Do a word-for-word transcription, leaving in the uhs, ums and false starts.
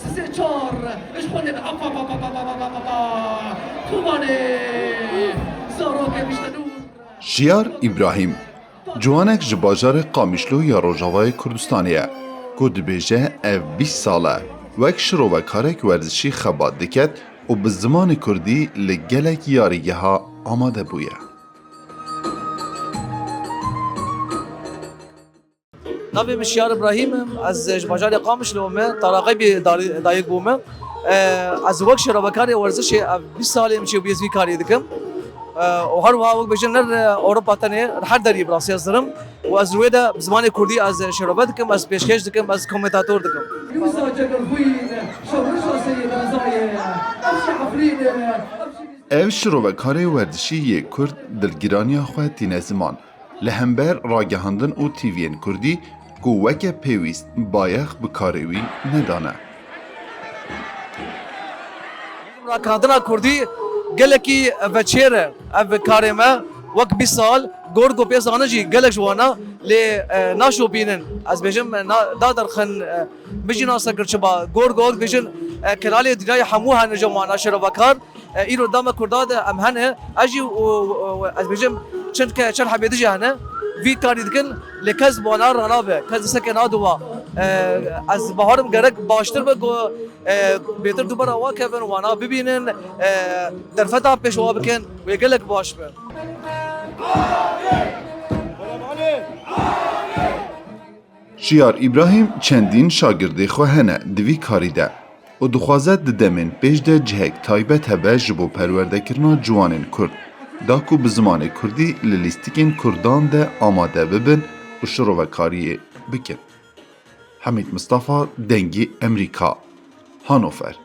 Sisê çar, ji xwe nebe, apa, apa, apa, apa, apa, apa, apa, Kobanê, zarokê mişte dûr. Şiyar Îbrahîm, ciwanek ji bajarê Qamişlo ya Rojavayê Kurdistanê ye, ku dibêje ev bîst sal e, wek şirovekarek werzişî xebat diket û bi zimanê kurdî li gelek yarîgeha amade bûye. Navê min Şiyar Îbrahîm im, ez ji bajarê Qamişlo me, Taraqeybê darî- dayik bûme. E, Ez wek şirovekarê werzişê ev bîst salê min çêbûye ez vî karî dikim. E, Û her wiha wek bêjin ne li Ewropa tenê, li her derî bi rastî ez dirim. Û ez li wê de bi zimanê kurdî ez şirove dikim, ez pêşkêş dikim, ez komentator dikim. Yûsa Cegerxwîn, şewreşa Seyîd Rizayê, ev jî Efrîn e, ev jî Ev şirovekarê werzişî yê kurd dilgiraniya xwe tîne ziman. Li hember ragihandin û T V'yên kurdî ku weke pêwîst bayex bi karê wî nedane. Ragihandina kurdî gelekî veçêr e. Ev karê me wek bîst sal gor ku pê zanin jî gelek ji wana lê e, naşopînin. Ez bêjim e, na, da derxin e, min jî nas nekir çima gor ku wek bêjin e, kelalê dinyayê hemû hene ji wana şirovekar. E, Îro dema kurda de em hene, ez jî û, û, û ez bêjim çend ke çend hebê dijî hene, vî karî dikin, lê kes bi wana re nabe, kes desteke nade wa. E, Ez baharim gerek baştir be ku e, bêtir dubara wa kevin, wana bibînin, e, derfeta pêş wa bikin, wê gelek baş be. Şiyar Îbrahîm çendîn şagirdê xwe hene di vî karî de û dixwaze di demên pêş de cihek taybet hebe ji bo perwerdekirina ciwanên kurd, da ku bi zimanê kurdî li lîstikên kurdan de amade bibin û şirovekariyê bikin. Hemîd Mistefa, Dengê Emerîka, Hanover.